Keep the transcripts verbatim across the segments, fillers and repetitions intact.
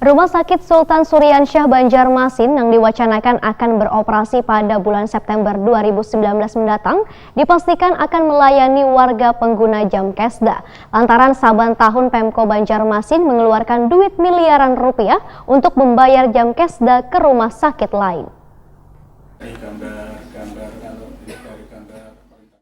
Rumah Sakit Sultan Suriansyah Banjarmasin yang diwacanakan akan beroperasi pada bulan September dua ribu sembilan belas mendatang dipastikan akan melayani warga pengguna Jamkesda. Lantaran saban tahun Pemko Banjarmasin mengeluarkan duit miliaran rupiah untuk membayar Jamkesda ke rumah sakit lain.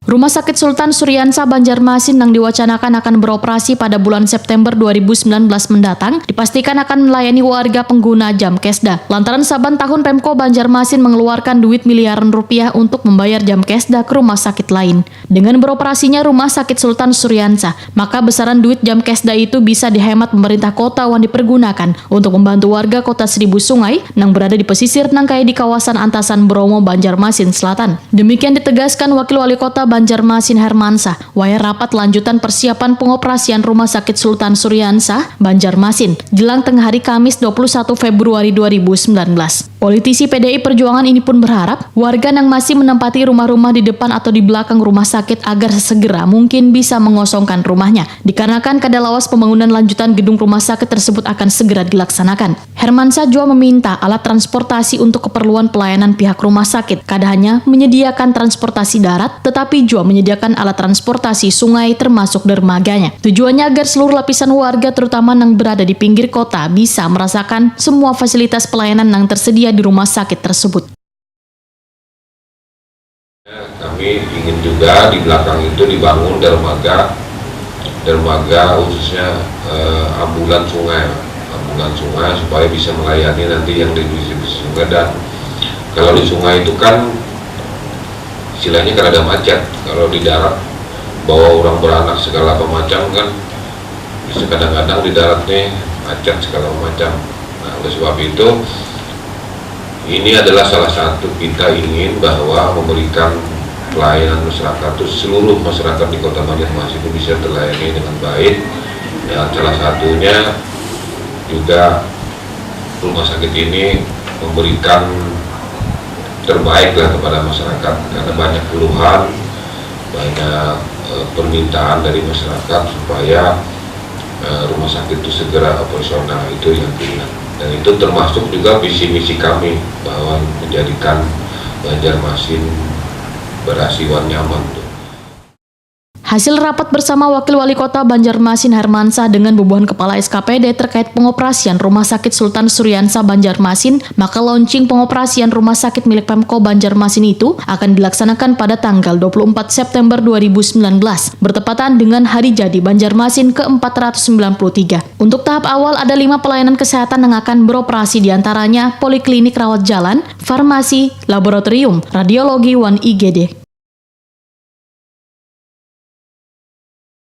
Rumah Sakit Sultan Suriansa Banjarmasin yang diwacanakan akan beroperasi pada bulan September dua ribu sembilan belas mendatang dipastikan akan melayani warga pengguna Jamkesda. Lantaran saban tahun Pemko Banjarmasin mengeluarkan duit miliaran rupiah untuk membayar Jamkesda ke rumah sakit lain. Dengan beroperasinya Rumah Sakit Sultan Suriansa, maka besaran duit Jamkesda itu bisa dihemat pemerintah kota wan dipergunakan untuk membantu warga Kota Seribu Sungai nang berada di pesisir nang kaya di kawasan Antasan Bromo, Banjarmasin Selatan. Demikian ditegaskan Wakil Wali Kota Banjarmasin Hermansa, wayah rapat lanjutan persiapan pengoperasian Rumah Sakit Sultan Suriansa, Banjarmasin, jelang tengah hari Kamis dua puluh satu Februari dua ribu sembilan belas. Politisi P D I Perjuangan ini pun berharap warga nang masih menempati rumah-rumah di depan atau di belakang rumah sakit agar sesegera mungkin bisa mengosongkan rumahnya, dikarenakan kada lawas pembangunan lanjutan gedung rumah sakit tersebut akan segera dilaksanakan. Hermansa jua meminta alat transportasi untuk keperluan pelayanan pihak rumah sakit, kada hanya menyediakan transportasi darat, tetapi jua menyediakan alat transportasi sungai termasuk dermaganya. Tujuannya agar seluruh lapisan warga terutama nang berada di pinggir kota bisa merasakan semua fasilitas pelayanan nang tersedia di rumah sakit tersebut. Kami ingin juga di belakang itu dibangun dermaga, dermaga khususnya eh, ambulan sungai, ambulan sungai supaya bisa melayani nanti yang di distribusi sungai. Dan kalau di sungai itu kan istilahnya kan ada macet, kalau di darat bawa orang beranak segala macam kan bisa kadang-kadang di darat nih macet segala macam. Nah, oleh sebab itu ini adalah salah satu kita ingin bahwa memberikan pelayanan masyarakat itu seluruh masyarakat di Kota Banjarmasin itu bisa terlayani dengan baik, dan salah satunya juga rumah sakit ini memberikan terbaik lah kepada masyarakat karena banyak keluhan, banyak eh, permintaan dari masyarakat supaya eh, rumah sakit itu segera operasional, itu yang keinginan. Dan itu termasuk juga visi misi kami bahwa menjadikan Banjarmasin berasi wan nyaman tuh. Hasil rapat bersama Wakil Wali Kota Banjarmasin Hermansa dengan bubuhan Kepala S K P D terkait pengoperasian Rumah Sakit Sultan Suriansa Banjarmasin, maka launching pengoperasian rumah sakit milik Pemko Banjarmasin itu akan dilaksanakan pada tanggal dua puluh empat September dua ribu sembilan belas, bertepatan dengan Hari Jadi Banjarmasin ke empat ratus sembilan puluh tiga. Untuk tahap awal ada lima pelayanan kesehatan yang akan beroperasi, diantaranya poliklinik rawat jalan, farmasi, laboratorium, radiologi, wan I G D.